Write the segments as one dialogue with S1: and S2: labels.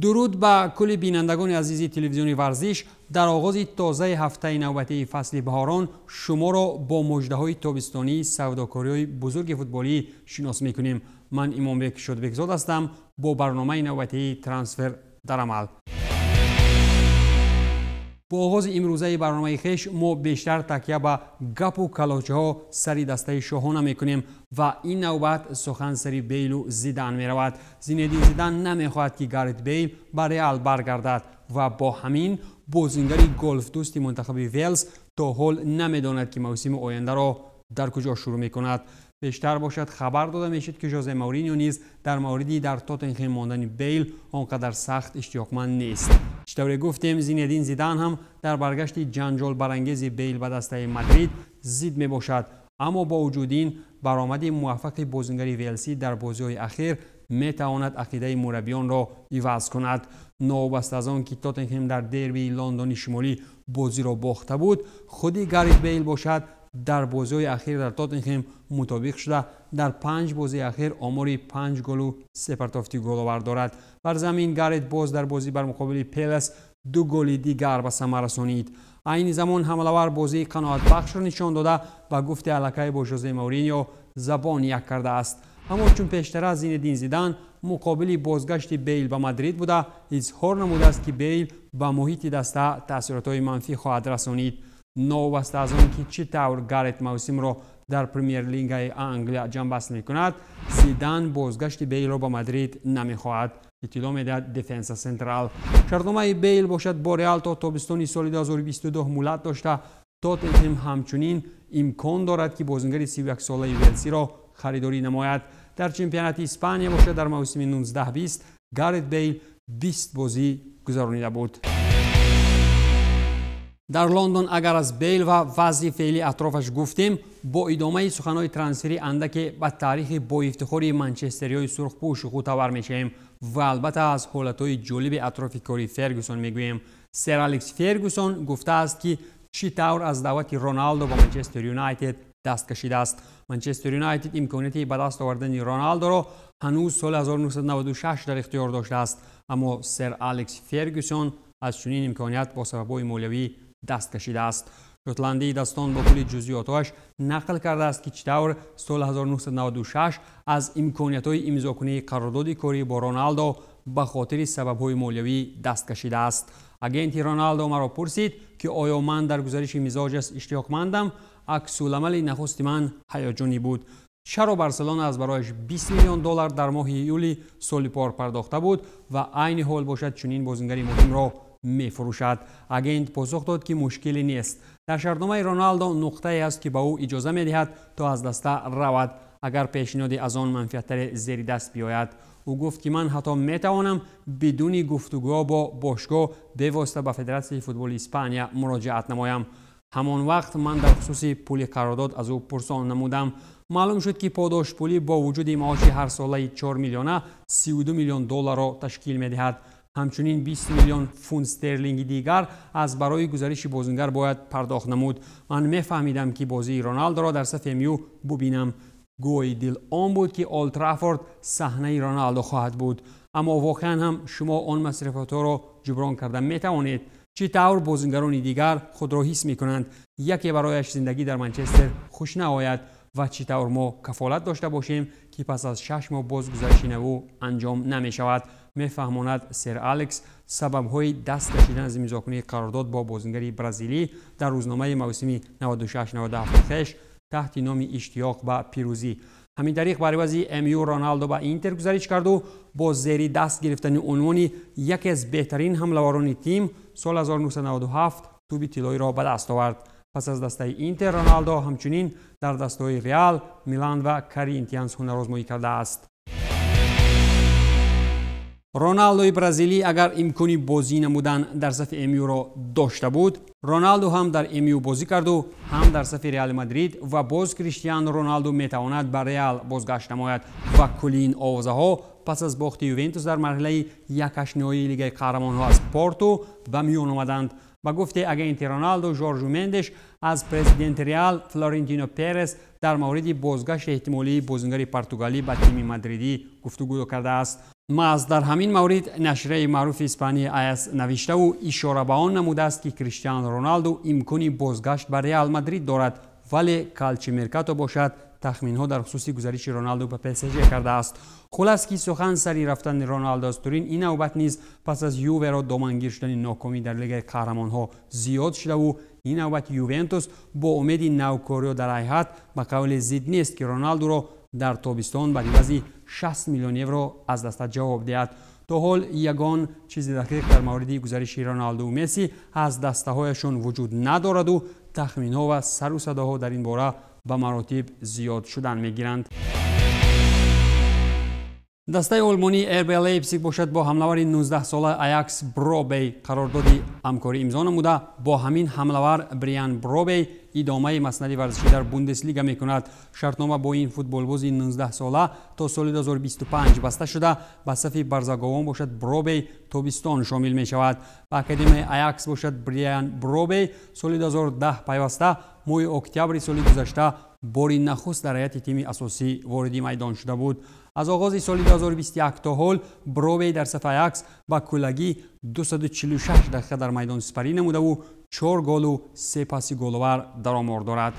S1: Дуруд ба кулли бинандагони азизи телевизиони варзиш. Дар оғози тозаи ҳафтаи навбатии фасли баҳорон шуморо бо муждаҳои тобистонии савдокориҳои бузурги футболӣ шинос мекунем. Ман Имомбек Шодбекзод ҳастам бо барномаи навбатии «Трансфер дар амал». Бо оғози имрӯзаи барномаи хеш мо бештар такя ба гапу калочаҳо сари дастаи шоҳона мекунем ва ин навбат сухан сари Бейлу Зидан меравад. Зинедин Зидан намехоҳад, ки Гарет Бейл ба Реал баргардад ва бо ҳамин бозингари голфдӯсти мунтахаби Велс то ҳол намедонад, ки мавсими ояндаро дар куҷо шурӯъ мекунад. Бештар бошад, хабар дода мешуд, ки Жозе Мауриньо низ дар мавриди дар Тоттенхем мондани Бейл он қадар сахт иштиёқманд нест. Чӣ тавре гуфтем, Зинедин Зидан ҳам дар баргашти ҷанҷолбарангези Бейл ба дастаи Мадрид зид мебошад, аммо бо вуҷуди ин баромади муваффақи бозингари велсӣ дар бозиҳои ахир метавонад ақидаи мураббиёнро иваз кунад. Новобаста аз он ки Тоттенхем дар дербии Лондони Шимолӣ бозиро бохта буд, худи Гарет Бейл бошад, дар бозиҳои ахир дар Тоттенхем мутобиқ шуда, дар 5 бозии ахир омори 5 голу 3 партофти головар дорад. Бар замин Гарет боз дар бозӣ бар муқобили Пелас 2 голи дигар ба самар расонид. Айни замон ҳамлавар бозии қаноатбахшро нишон дода, ба гуфти аллакай бо Жозе Мауриньо забон як кардааст. Аммо чун пештара Зинедин Зидан муқобили бозгашти Бейл ба Мадрид буда, изҳор намудааст, ки Бейл ба муҳити даста таъсиротҳои манфӣ хоҳад расонид. Новобаста аз он ки чӣ тавр Гарет мавсимро дар Премер-лигаи Англия ҷамъбаст мекунад, Зидан бозгашти Бейлро ба Мадрид намехоҳад, иттилоъ медиҳад Дефенса Централ. Шартномаи Бейл бошад, бо Реал то тобистони соли 2022 муҳлат дошта, Тоттенхем ҳамчунин имкон дорад, ки бозингари 31-солаи велсиро харидорӣ намояд. Дар чемпионати Испания бошад, дар мавсими 19-20 Гарет Бейл 20 бозӣ гузаронида буд. Дар Лондон агар аз Бейл ва вазъи феълии атрофаш гуфтем, бо идомаи суханҳои трансферӣ андаке ба таърихи боифтихори манчестериҳои сурхпӯш ғӯтавар мешавем ва албатта аз ҳолатҳои ҷолиби атрофи кори Фергюсон мегӯем. Сер Алекс Фергюсон гуфтааст, ки чӣ тавр аз даъвати Роналдо ба Манчестер Юнайтед даст кашидааст. Манчестер Юнайтед имконияти ба даст овардани Роналдоро ҳанӯз соли 1996 дар ихтиёр доштааст, аммо сер Алекс Фергюсон аз чунин имконият бо сабабҳои молиявӣ даст кашидааст. Шотландии дастон бо кулли ҷузъиётҳояш нақл кардааст, ки чӣ тавр соли 1996 аз имкониятҳои имзокунии қарордоди корӣ бо Роналдо ба хотири сабабҳои молиявӣ даст кашидааст. Агенти Роналдо маро пурсид, ки оё ман дар гузариши мизоҷаш иштиёқмандам. Аксуламали нахусти ман ҳаяҷонӣ буд. Чаро Барселона аз барояш 20 миллион доллар дар моҳи июли соли пор пардохта буд ва айни ҳол бошад, чунин бозингари муҳимро мефурӯшад? Агент посух дод, ки мушкиле нест. Дар шартномаи Роналдо нуқтае аст, ки ба ӯ иҷоза медиҳад, то аз даста равад, агар пешниҳоди аз он манфиаттаре зери даст биёяд. Ӯ гуфт, ки ман ҳатто метавонам бидуни гуфтугӯ бо бошгоҳ бевосита ба Федератсияи футболи Испания муроҷиат намоям. Ҳамон вақт ман дар хусуси пули қарордод аз ӯ пурсон намудам. Маълум шуд, ки подошпулӣ бо вуҷуди маоши ҳарсолаи 4 миллиона 32 миллион долларро ташкил медиҳад. Ҳамчунин 20 миллион фунт стерлинги дигар аз барои гузариши бозингар бояд пардохт намуд. Ман мефаҳмидам, ки бозии Роналдоро дар сафи МЮ бубинам. Гӯи дил он буд, ки Олд Траффорд саҳнаи Роналдо хоҳад буд, аммо воқеан ҳам шумо он масрафотҳоро ҷуброн карда метавонед? Чӣ тавр бозингарони дигар худро ҳис мекунанд, яке барояш зиндагӣ дар Манчестер хуш наояд, ва чӣ тавр мо кафолат дошта бошем, ки пас аз 6 моҳ боз гузариши навӯ анҷом намешавад? Мефаҳмонад сер Алекс сабабҳои даст кашидан аз имзокунии қарордод бо бозингари бразилӣ дар рӯзномаи мавсими 96-97 хеш таҳти номи «Иштиёқ ба пирӯзӣ». Ҳамин тариқ, бар ивази МЮ Роналдо ба Интер гузариш карду бо зери даст гирифтани унвони яке аз беҳтарин ҳамлаварони тим соли 1997 тӯби тиллоиро ба даст овард. Пас аз дастаи Интер Роналдо ҳамчунин дар дастаҳои Реал, Милан ва Коринтианс ҳунарозмоӣ кардааст. Роналдои бразилӣ агар имкони бозӣ намудан дар сафи МЮро дошта буд, Роналдо ҳам дар МЮ бозӣ карду, ҳам дар сафи Реали Мадрид ва боз Криштиану Роналдо метавонад ба Реал бозгашт намояд. Ва кулли ин овозаҳо пас аз бохти Ювентус дар марҳилаи якҳаштниҳоии Лигаи қаҳрамонҳо аз Порту ба миён омаданд. Ба гуфти агенти Роналдо Жоржу Мендеш, аз президенти Реал Флорентино Перес дар мавриди бозгашти эҳтимолии бозингари португалӣ ба тими мадридӣ гуфтугӯ кардааст. Маҳз дар ҳамин маврид нашрияи маъруфи испании АС навиштаву ишора ба он намудааст, ки Криштиану Роналду имкони бозгашт ба Реал Мадрид дорад, вале Калчиомеркато бошад тахминҳо дар хусуси гузариши Роналду ба ПСЖ кардааст. Хулас ки сухан сари рафтани Роналду аз Турин ин навбат низ пас аз Юверо домангир шудани нокомӣ дар Лигаи қаҳрамонҳо зиёд шудаву ин навбат Ювентус бо умеди навкориё дар ҳайҳат ба қавли зид нест, ки Роналдуро дар тобистон бар ивази 60 миллион евро аз даста ҷавоб диҳад. То ҳол ягон чизи дақиқ дар мавриди гузариши Роналду Месси аз дастаҳояшон вуҷуд надораду тахминҳо ва сару садоҳо дар ин бора ба маротиб зиёд шудан мегиранд. Дастаи олмонии РБ Лейпсиг бошад бо ҳамлавари 19-сола Аякс Бробей қарордоди ҳамкорӣ имзо намуда. Бо ҳамин ҳамлавар Бриан Бробей идомаи маснади варзишӣ дар Бундеслига мекунад. Шартнома бо ин футболбози 19-сола то соли 2025 баста шуда, ба сафи барзаговон бошад Бробей тобистон шомил мешавад. Ба академияи Аякс бошад Бриан Бробей соли 2010 пайваста, моҳи октябри соли гузашта бори нахуст дар ҳайати тими асосӣ вориди майдон шуда буд. Аз оғози соли 2021 то ҳол Бробей дар сафи Аякс ба куллагӣ 246 дақиқа дар майдон сипарӣ намудаву 4 голу 3 паси головар дар омор дорад.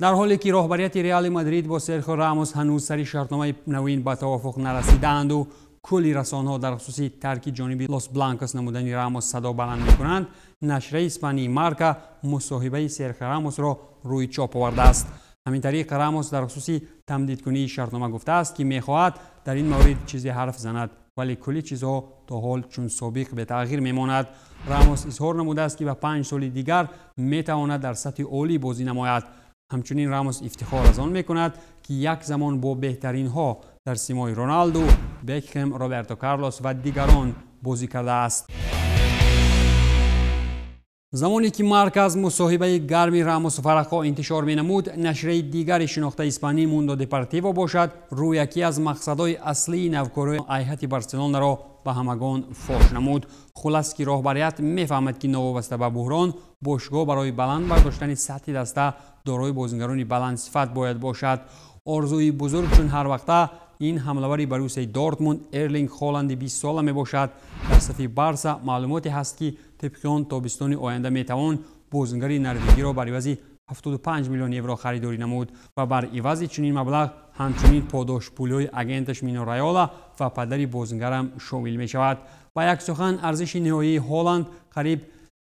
S1: Дар ҳоле ки роҳбарияти Реали Мадрид бо Серхио Рамос ҳанӯз сари шартномаи навин ба тавофуқ нарасидаанду кулли расонҳо дар хусуси тарки ҷониби Лос Бланкос намудани Рамос садо баланд мекунанд, нашрияи испании Марка мусоҳибаи Серхио Рамосро рӯи чоп овардааст. Ҳамин тариқ Рамос дар хусуси тамдидкунии шартнома гуфтааст, ки мехоҳад дар ин маврид чизе ҳарф занад, вале кулли чизҳо то ҳол чун собиқ бетағйир мемонад. Рамос изҳор намудааст, ки ба 5 соли дигар метавонад дар сатҳи олӣ бозӣ намояд. Ҳамчунин Рамос ифтихор аз он мекунад, ки як замон бо беҳтаринҳо дар симои Роналду, Бекхем, Роберто Карлос ва дигарон бозӣ кардааст. Замоне ки Марка аз мусоҳибаи гарми Рамос варақҳо интишор менамуд, нашрияи дигари шинохтаи испанӣ Мундо Депортиво бошад рӯякӣ аз мақсадҳои аслии навкории ҳайати Барселонаро ба ҳамагон фош намуд. Хулас ки роҳбарият мефаҳмад, ки новобаста ба буҳрон бошгоҳ барои баланд бардоштани сатҳи даста дорои бозингарони баландсифат бояд бошад. Орзуи бузург чун ҳар вақта ин ҳамлавари Боруссияи Дортмунд Эрлинг Холанди 20-сола мебошад. Дар сафи Барса маълумоте ҳаст, ки тибқи он тобистони оянда метавон бозингари норвегиро бар ивази 75 миллион евро харидорӣ намуд ва бар ивази чунин маблағ ҳамчунин подошпулиҳои агенташ Мино Райола ва падари бозингарам шомил мешавад. Ба як сухан арзиши ниҳоии Холанд қариб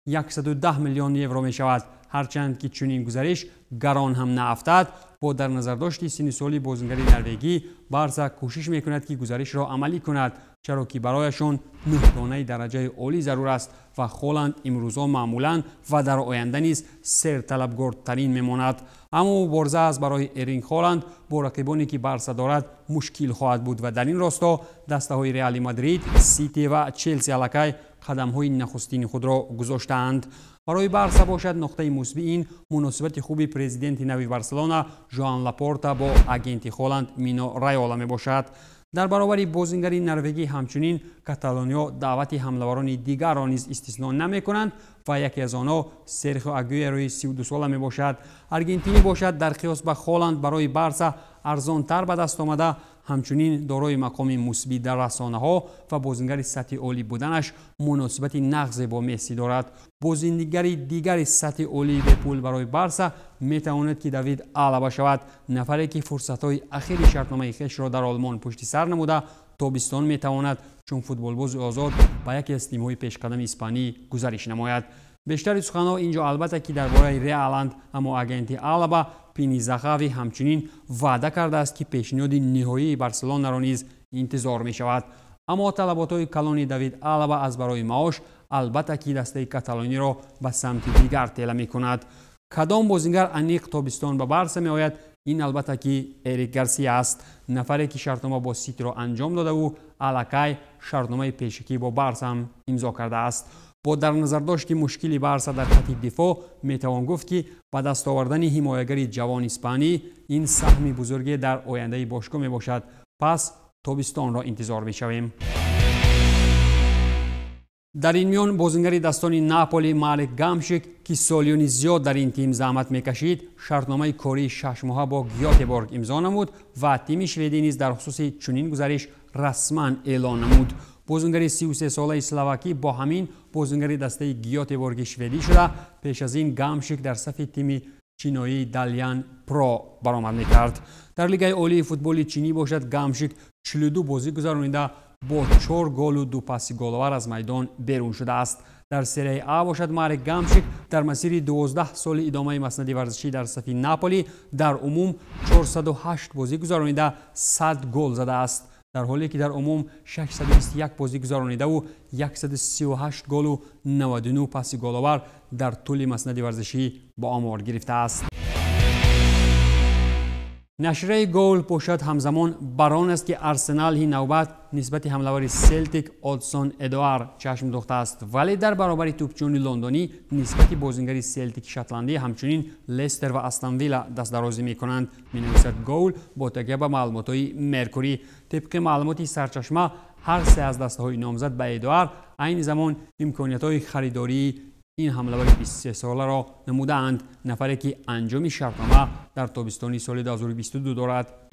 S1: 110 миллион евро мешавад. Ҳарчанд ки чунин гузариш гарон ҳам наафтад, бо дар назардошти синни соли бозингари норвегӣ Барса кӯшиш мекунад, ки гузаришро амалӣ кунад, чаро ки барояшон нӯҳдонаи дараҷаи олӣ зарур аст ва Холанд имрӯзо маъмулан ва дар оянда низ серталабгортарин мемонад. Аммо мубориза аз барои Эрлинг Холанд бо рақибоне ки Барса дорад мушкил хоҳад буд ва дар ин росто дастаҳои Реали Мадрид, Сити ва Челси аллакай қадамҳои нахустини худро гузоштаанд. Барои Барса бошад нуқтаи мусбӣ ин муносибати хуби президенти нави Барселона Жоан Лапорта бо агенти Холанд Мино Райола мебошад. Дар баробари бозингари норвегӣ ҳамчунин каталониё даъвати ҳамлаварони дигарро низ истисно намекунанд ва яке аз онҳо Серхио Агуэрои 32-сола мебошад. Аргентинӣ бошад дар қиёс ба Холанд барои Барса арзонтар ба даст омада, ҳамчунин дорои мақоми мусбӣ дар расонаҳо ва бозингари сатҳи олӣ буданаш муносибати нағзе бо Месси дорад. Бозингари дигари сатҳи олии бепул барои Барса метавонад ки Давид Алаба шавад, нафаре ки фурсатҳои ахири шартномаи хешро дар Олмон пушти сар намуда, тобистон метавонад чун футболбози озод ба яке аз тимҳои пешқадами испанӣ гузариш намояд. Бештари суханҳо инҷо албатта ки дар бораи Реаланд, аммо агенти Алаба Пини Захави ҳамчунин ваъда кардааст, ки пешниҳоди ниҳоии Барселонаро низ интизор мешавад. Аммо талаботҳои калони Давид Алаба аз барои маош албатта ки дастаи каталониро ба самти дигар тела мекунад. Кадом бозингар аниқ тобистон ба Барса меояд, ин албатта ки Эрик Гарсия аст, нафаре ки шартнома бо Ситиро анҷом додаву аллакай шартномаи пешакӣ бо Барса ҳам имзо кардааст. Бо дар назардошти мушкили Барса дар хати дифоъ метавон гуфт, ки ба даст овардани ҳимоягари ҷавон испанӣ ин саҳми бузурге дар ояндаи бошгоҳ мебошад. Пас тобистонро интизор мешавем. Дар ин миён бозингари дастони Наполи Марек Гамшик, ки солиёни зиёд дар ин тим заҳмат мекашид, шартномаи кории 6 моҳа бо Гётеборг имзо намуд ва тими шведӣ низ дар хусуси чунин гузариш расман эълон намуд. Бозингари 33-солаи словакӣ бо ҳамин бозингари дастаи Гётеборги шведӣ шуда. Пеш аз ин Гамшик дар сафи тими чиноии Далян Про баромад мекард. Дар Лигаи олии футболи чинӣ бошад, Гамшик 42 бозӣ гузаронида, бо чор голу ду паси головар аз майдон берун шудааст. Дар Серияи А бошад, Марек Гамшик дар масири 12 соли идомаи маснади варзишӣ дар сафи Наполи дар умум 408 бозӣ гузаронида, 100 гол задааст, дар ҳоле ки дар умум 621 бозӣ гузаронидаву 138 голу 99 паси головар дар тӯли маснади варзишӣ ба омор гирифтааст. Нашрияи Гол бошад, ҳамзамон бар он аст, ки Арсенал ин навбат нисбати ҳамлавари Селтик Одсон Эдуар чашм духтааст, вале дар баробари тӯпчиёни лондонӣ нисбати бозингари Селтики шотландӣ ҳамчунин Лестер ва Астон Вилла дастдарозӣ мекунанд, менависад Гол бо такя ба маълумотҳои Меркурӣ. Тибқи маълумоти сарчашма, ҳар се аз дастаҳои номзад ба Эдуар айни замон имкониятҳои харидории ин ҳамлавари 23-соларо намудаанд, нафаре ки анҷоми шартнома дар тобистони соли 2022 дорад.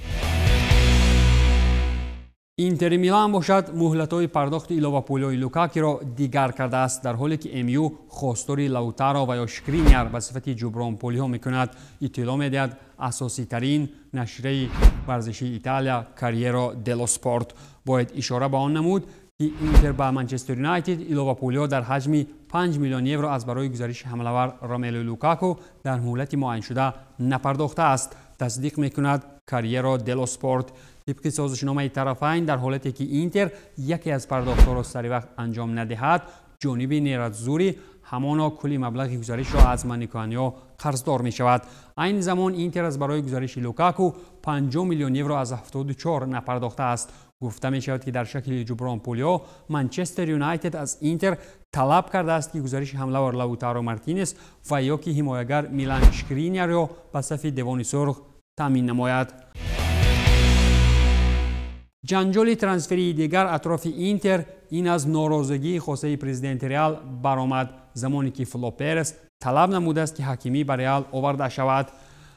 S1: Интери Милан бошад, муҳлатҳои пардохти иловапулиҳои Лукакиро дигар кардааст, дар ҳоле ки МЮ хостори Лаутаро ва ё Шкриняр ба сифати ҷубронпулиҳо мекунад, иттилоъ медиҳад асоситарин нашрияи варзишии Италия Корриере делло Спорт. Бояд ишора ба он намуд, ки Интер ба Манчестер Юнайтед иловапулиҳо дар ҳаҷми 5 миллион евро аз барои гузариши ҳамлавар Ромело Лукаку дар муҳлати муайяншуда напардохтааст, тасдиқ мекунад Корриере делло Спорт. Тибқи созишномаи тарафайн, дар ҳолате ки Интер яке аз пардохтҳоро саривақт анҷом надиҳад, ҷониби нератзури ҳамоно кулли маблағи гузаришро аз маникоаниё қарздор мешавад. Айни замон Интер аз барои гузариши Лукаку 50 миллион евро аз 74 напардохтааст. Гуфта мешавад, ки дар шакли ҷубронпулиҳо Манчестер Юнайтед аз Интер талаб кардааст, ки гузариши ҳамлавар Лаутаро Мартинес ва ё ки ҳимоягар Милан Шкриниарро ба сафи Девони Сурх таъмин намояд. Ҷанҷоли трансферии дигар атрофи Интер ин аз норозигии хосаи президенти Реал баромад, замоне ки Фло Перес талаб намудааст, ки Ҳакимӣ ба Реал оварда шавад.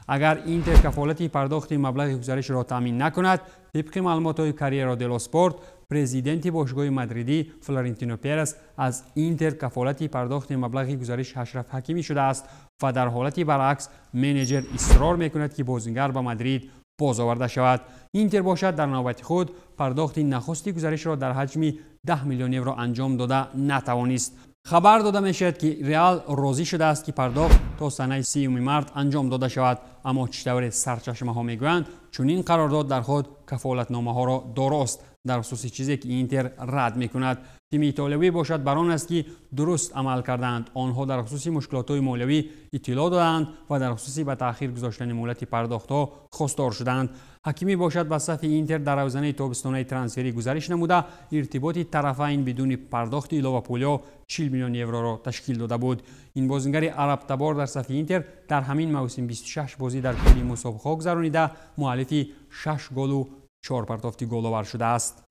S1: Агар Интер кафолати пардохти маблағи гузаришро таъмин накунад, тибқи маълумотҳои Корриере делло Спорт, президенти бошгоҳи мадридӣ Флорентино Перес аз Интер кафолати пардохти маблағи гузариши Ашраф Ҳакимӣ шудааст ва дар ҳолати баръакс менеҷер исрор мекунад, ки бозингар ба Мадрид боз оварда шавад. Интер бошад, дар навбати худ пардохти нахусти гузаришро дар ҳаҷми 10 миллион евро анҷом дода натавонист. Хабар дода мешавад, ки Реал розӣ шудааст, ки пардохт то санаи 30 март анҷом дода шавад, аммо чӣ тавре сарчашмаҳо мегӯянд, чунин қарордод дар худ кафолатномаҳоро дорост дар хусуси чизе, ки Интер рад мекунад. Тими итолиявӣ бошад, бар он аст, ки дуруст амал кардаанд. Онҳо дар хусуси мушкилотҳои молиявӣ иттилоъ додаанд ва дар хусуси ба таъхир гузоштани муҳлати пардохтҳо хостор шуданд. Ҳакимӣ бошад, ба сафи Интер дар равзанаи тобистонаи трансферӣ гузариш намуда, иртиботи тарафайн бидуни пардохти иловапулиҳо 40 миллион евроро ташкил дода буд. Ин бозингари арабтабор дар сафи Интер дар ҳамин мавсим 26 бозӣ дар кулли мусобиқаҳо гузаронида, муаллифи 6 голу 4 партофти головар шудааст.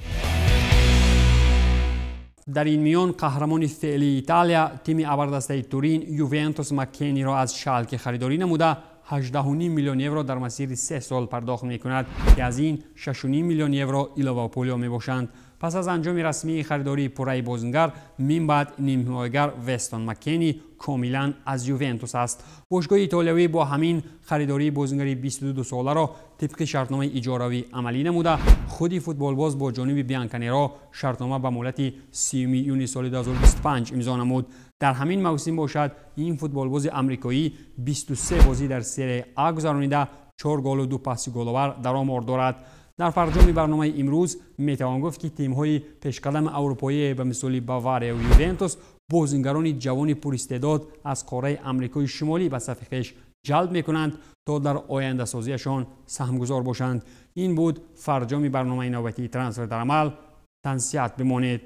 S1: Дар ин миён қаҳрамони феълии Италия, тими абардастаи Турин Ювентус Маккениро аз Шалке харидорӣ намуда, 18,5 миллион евро дар масири 3 сол пардохт мекунад, ки аз ин 6,5 миллион евро иловапулиҳо мебошанд. Пас аз анҷоми расмии харидории пурраи бозингар, мин баъд нимҳимоягар Вестон Маккени комилан аз Ювентус аст. Бошгоҳи итолиявӣ бо ҳамин харидории бозингари 22-соларо тибқи шартномаи иҷоравӣ амалӣ намуда, худи футболбоз бо ҷониби бианканеро шартнома ба муҳлати 30 июни соли 2025 имзо намуд. Дар ҳамин мавсим бошад, ин футболбози амрикоӣ 23 бозӣ дар Серияи А гузаронида, 4 голу 2 паси головар дар омор дорад. Дар фарҷоми барномаи имрӯз метавон гуфт, ки тимҳои пешқадами аврупоие ба мисоли Бавария ва Ювентус бозингарони ҷавони пуристеъдод аз қораи Амрикои Шимолӣ ба сафи хеш ҷалб мекунанд, то дар ояндасозиашон саҳмгузор бошанд. Ин буд фарҷоми барномаи навбатии Трансфер дар амал. Тансиҳат бимонед.